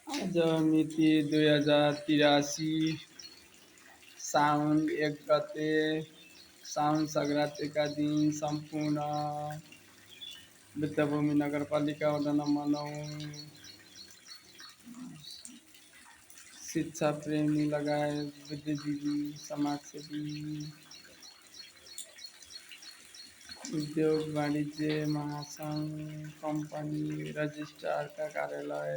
आज मिति 2083 साउन 1 गते साउन सङ्क्रान्तिका दिन सम्पूर्ण बुद्धभूमि नगरपालिका वडा नम्बर 9 शिक्षा प्रेमी लगायत बुद्धिजीवी समाजसेवी उद्योग वाणिज्य महासङ्घ कम्पनी रजिस्ट्रारका कार्यालय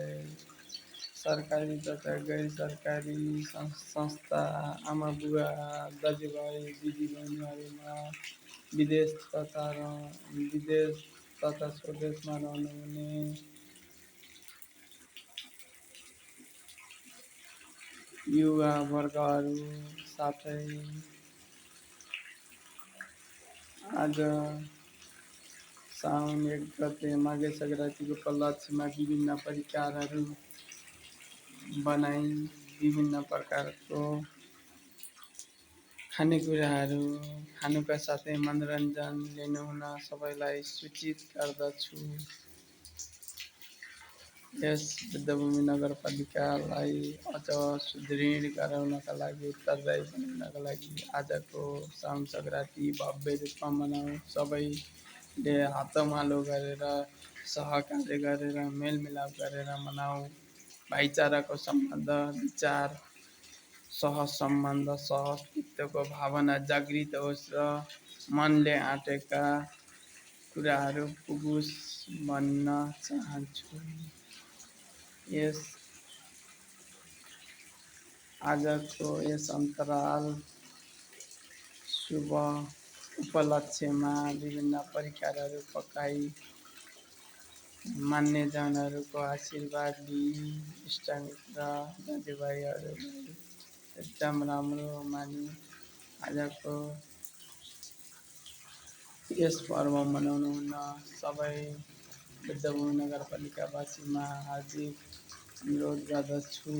सरकारी तथा गैर सरकारी संस्था आमा बुवा दाजुभाइ दिदीबहिनीहरूमा विदेश तथा स्वदेशमा रहनुहुने युवा वर्गहरू साथै आज साउन 1 गते माघे सङ्क्रान्तिको उपलक्ष्यमा विभिन्न परिकारहरू बनाई विभिन्न प्रकारको खानेकुराहरू खानुका साथै मनोरञ्जन लिनुहुन सबैलाई सूचित गर्दछु। यस बुद्धभूमि नगरपालिकालाई अझ सुदृढ गराउनका लागि उत्तरदायी बनाउनका लागि आजको साउन सङ्क्रान्ति भव्य रूपमा मनाऊ। सबैले हातमालो गरेर सहकार्य गरेर मेलमिलाप गरेर मनाऊ। भाइचाराको सम्बन्ध विचार सहसम्बन्ध सहअस्तित्वको भावना जागृत होस् र मनले आँटेका कुराहरू पुगोस् भन्न चाहन्छु। आजको यस अन्तराल शुभ उपलक्ष्यमा विभिन्न परिकारहरू पकाई मान्यजनहरूको आशीर्वाद लिई इष्टमित्र दाजुभाइहरूलाई एकदम राम्रो मानी आजको यस पर्व मनाउनु हुन सबै बुद्धभूमि नगरपालिकावासीमा हार्दिक अनुरोध गर्दछु।